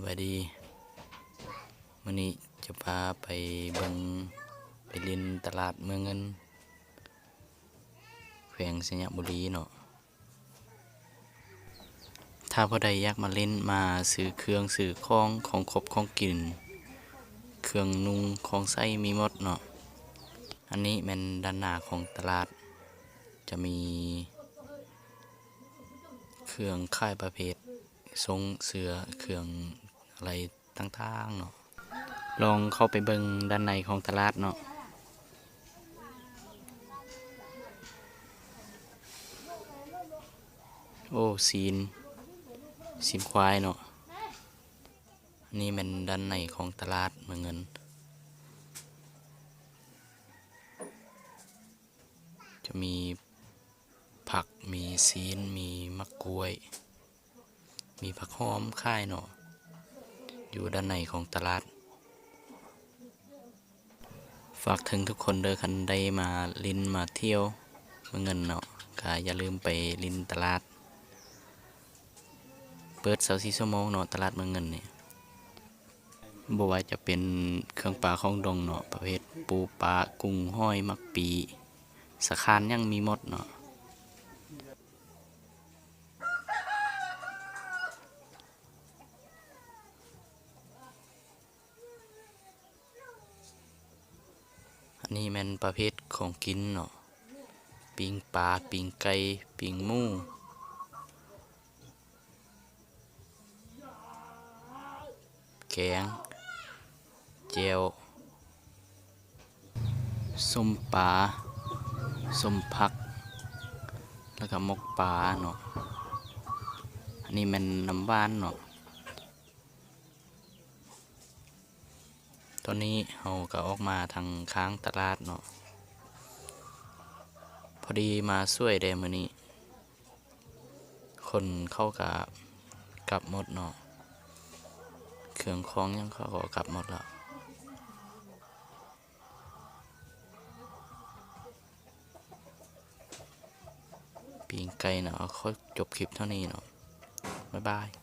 ສະບາຍດີ ມື້ນີ້ຈະພາໄປເບິ່ງ ໄປຫຼິ້ນຕະຫຼາດເມືອງເງິນ ແຂວງໄຊຍະບູລີເນາະ. ຖ້າຜູ້ໃດຢາກມາຫຼິ້ນ ມາຊື້ເຄື່ອງຊື້ຂອງ ຂອງຄົບຂອງກິນ ເຄື່ອງນຸ່ງຂອງໃຊ້ມີໝົດເນາະ. ອັນນີ້ແມ່ນດ້ານໜ້າຂອງຕະຫຼາດ ຈະມີເຄື່ອງຂາຍປະເພດ ຊົງເສື້ອ ເຄື່ອງອະໄລຕ່າງໆເນາະ. ລອງເຂົ້າໄປເບິ່ງດ້ານໃນຂອງຕະຫຼາດເນາະ. ໂອ້ ຊີ້ນ ຊີ້ນຄວາຍເນາະ. ອັນນີ້ແມ່ນດ້ານໃນຂອງຕະຫຼາດເມືອງເງິນ ຈະມີຜັກ ມີຊີ້ນ ມີໝາກກ້ວຍ ມີຜັກຫອມຂາຍເນາະ ຢູ່ດ້ານໃນຂອງຕະຫຼາດ. ຝາກເຖິງທຸກຄົນເດີ ຄັນໄດ້ມາຫຼິ້ນມາທ່ຽວເມືອງເງິນເນາະ ກະຢ່າລືມໄປຫຼິ້ນຕະຫຼາດ ເປີດຊາວສີ່ຊົ່ວໂມງເນາະ ຕະຫຼາດເມືອງເງິນນີ້. ບໍ່ວ່າຈະເປັນເຄື່ອງປາຂອງດົງເນາະ ປະເພດປູ ປາ ກຸ້ງ ຫອຍ ໝາກປີ ສາຂານ ຫຍັງມີໝົດເນາະ. ອັນນີ້ແມ່ນປະເພດຂອງກິນເນາະ ປີ້ງປາ ປີ້ງໄກ່ ປີ້ງໝູ ແກງ ແຈ່ວ ສົ້ມປາ ສົ້ມຜັກ ແລ້ວກະໝົກປາເນາະ. ອັນນີ້ແມ່ນນ້ຳຫວານເນາະ. ຕອນນີ້ເຮົາກະອອກມາທາງຂ້າງຕະຫຼາດເນາະ ພໍດີມາສວຍແດ່ມື້ນີ້ ຄົນເຂົາກະກັບໝົດເນາະ ເຄື່ອງຂອງຫຍັງເຂົາກໍກັບໝົດແລ້ວ. ປີ້ງໄກ່ເນາະ ຂໍຈົບຄລິບເທົ່ານີ້ເນາະ ບາຍບາຍ.